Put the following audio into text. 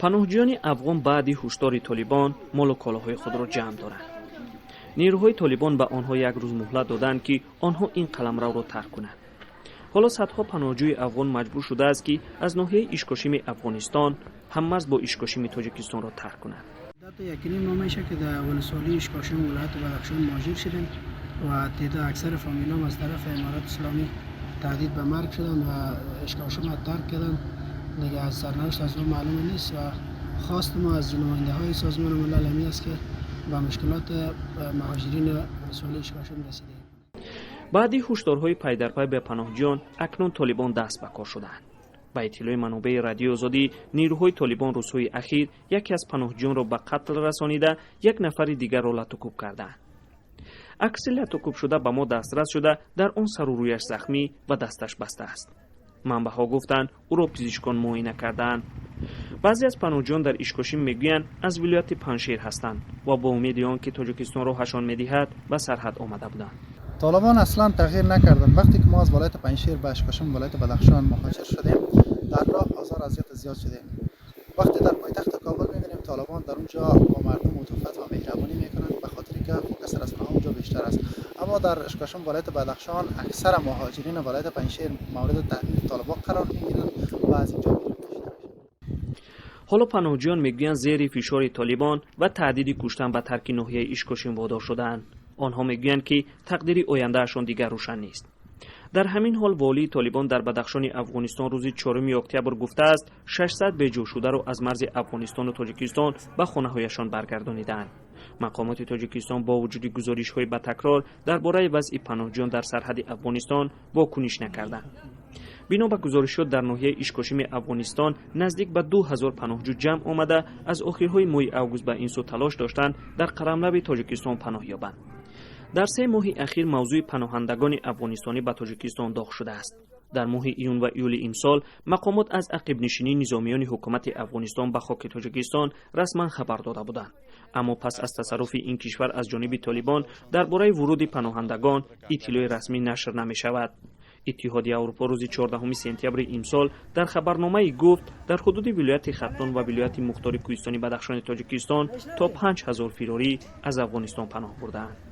Паноҳҷӯёни афғон баъди ҳушдори Толибон молу колоҳои худро ҷамъ доранд. Нерӯҳои Толибон ба онҳо як рӯз муҳлат доданд, ки онҳо ин қаламравро тарк кунанд. Ҳоло садҳо паноҳҷӯи афғон маҷбур шудааст, ки аз ноҳияи Ишкошими Афғонистон, ҳаммарз бо Ишкошими Тоҷикистонро тарк кунанд. 1.5 ماه میشه که در ولسوالی اشکاشم، ولایت بدخشان مهاجر شدیم و تعداد اکثر فامیلام از طرف امارت اسلامی تهدید به مرگ شدن و اشکاشم را ترک کردن. دیگه از سرنوشت از او معلوم نیست و خواست ما از نماینده های سازمان ملل همی است که به مشکلات مهاجرین ولسوالی اشکاشم رسیدگی. Баъди ҳушдорҳои пайдарпай ба паноҳҷӯён, акнун Толибон даст ба кор шудаанд. Ба иттилои манобеи Радиои Озодӣ, нерӯҳои Толибон рӯзҳои ахир яке аз паноҳҷӯёнро ба қатл расонида, як нафари дигарро латукӯб кардаанд. Акси латукӯбшуда ба мо дастрас шуда, дар он сару рӯяш захмӣ ва дасташ баста аст. Манбаъҳо гуфтанд, ӯро пизишкон муоина кардаанд. Баъзе аз паноҳҷӯён дар Ишкошим мегӯянд, аз вилояти Панҷшер ҳастанд ва бо умеди он ки Тоҷикистон роҳашон медиҳад, ба сарҳад омада буданд. طالبان اصلا تغییر نکردن. وقتی که ما از ولایت پنجشیر به اشکاشم، ولایت بدخشان مهاجر شدیم، در راه آزار اذیت زیاد شدیم. وقتی در پایتخت کابل میبینیم، طالبان در اونجا با مردم عطوفت و مهربانی میکنند، به خاطر که focus رسانه ها اونجا بیشتر است. اما در اشکاشم، ولایت بدخشان، اکثر مهاجرین ولایت پنجشیر مورد تهدید طالبان قرار میگیرند و از اینجا بیرون کشیده میشن. Ҳоло паноҳҷӯён мегӯянд, зери фишори Толибон ва таҳдиди куштан ба тарки ноҳияи Ишкошим водор шудаанд. Онҳо мегӯянд, ки тақдири ояндаашон дигар рӯшан нест. Дар ҳамин ҳол, волии Толибон дар Бадахшони Афғонистон рӯзи 4 октябр гуфтааст, 600 беҷошударо аз марзи Афғонистону Тоҷикистон ба хонаҳояшон баргардонидаанд. Мақомоти Тоҷикистон бо вуҷуди гузоришҳои ба такрор дар бораи вазъи паноҳҷӯён дар сарҳади Афғонистон вокуниш накарданд. Бино ба гузоришот, дар ноҳияи Ишкошими Афғонистон наздик ба 2000 паноҳҷӯ ҷамъ омада, аз охирҳои моҳи август ба ин сӯ талош доштанд дар қаламрави Тоҷикистон паноҳ ёбанд. Дар 3 моҳи ахир мавзӯи паноҳандагони афғонистонӣ ба Тоҷикистон доғ шудааст. Дар моҳи июн ва июли имсол мақомот аз ақибнишинии низомиёни ҳукумати Афғонистон ба хоки Тоҷикистон расман хабар дода буданд, аммо пас аз тасарруфи ин кишвар аз ҷониби Толибон дар бораи вуруди паноҳандагон иттилои расмӣ нашр намешавад. Иттиҳоди Аврупо рӯзи 14 сентябри имсол дар хабарномае гуфт, дар ҳудуди вилояти Хатлон ва вилояти мухтори кӯҳистони Бадахшони Тоҷикистон то 5000 фирорӣ аз Афғонистон паноҳ бурдаанд.